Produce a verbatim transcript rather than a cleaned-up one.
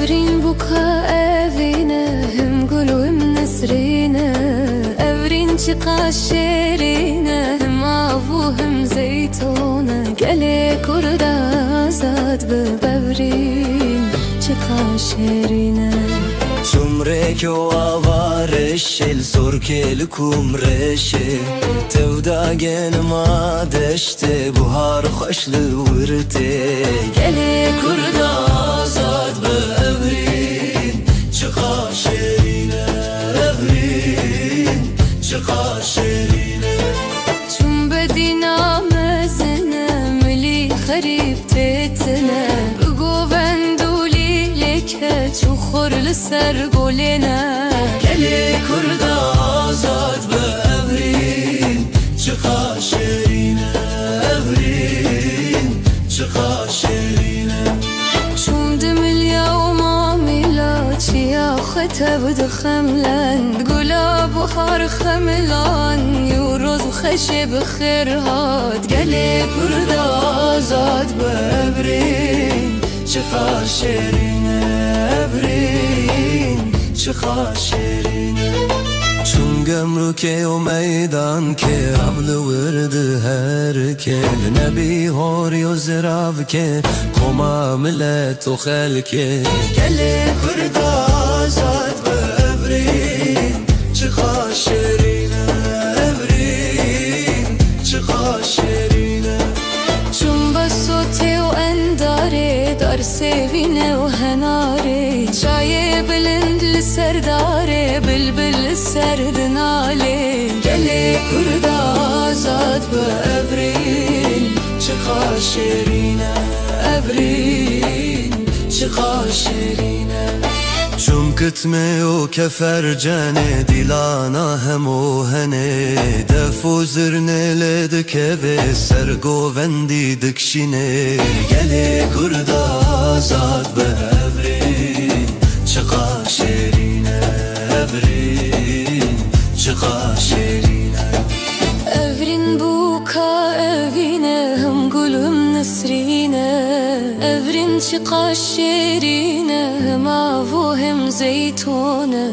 Evrîn bûka evîn e, him gul û him nisrîn e. Evrîn çiqa şêrîn e, him av û him zeytûn e. Gelê Kurd azad bi Evrîn, çiqa şêrîn e. Çûm rêk û ava reşê, li sorkê li kûm reşê. Tevda genima deştê, buhar xweş li wirtê. Gelê Kurd azad bi Evrîn, çiqa şêrîn e. Evrîn, çiqa şêrîn e. Çûm Bedîna mezin e, milî xerîb têtine. Bi govend û lîlê keç û xor li ser golê ne. Gelê Kurd azad bi Evrîn, çiqa şêrîn e. Evrîn, çiqa şêrîn e. Çûm di milya û mamîla çiya xwe tev dixemlend. Gula buhar xemilan û roz xeşê bi xêr hat. Gelê Kurd azad bi Evrîn, çiqa şêrîn e. Evrîn, çiqa şêrîn e. Çûm gemrûkê û meydankê, av li wir diherike. Li nebî horî û ziravke, qoma milet û xelkê. Gelê Kurd azad bi Evrîn, çiqa şêrîn e. Evrîn, çiqa şêrîn e. Çûm Besotê û Endarê, dar sêvîne û henarê. Çayê bilind li ser darê, bilbil li ser dinalê. Gelê Kurd azad bi Evrîn, çiqa şêrîn e. Evrîn, çiqa şêrîn e. Çûm Kitmê û Kefercenê, dîlana hemû henê. Def û zirnê lê dikeve, ser govendî dikşîne. Gelê Kurd azad bi Evrîn, çiqa şêrîn e. Evrîn, çiqa şêrîn e. Evrîn bûka evîn e, him gul him nisrîn e. Evrîn çiqa şêrîn e, him av û him zeytûn e.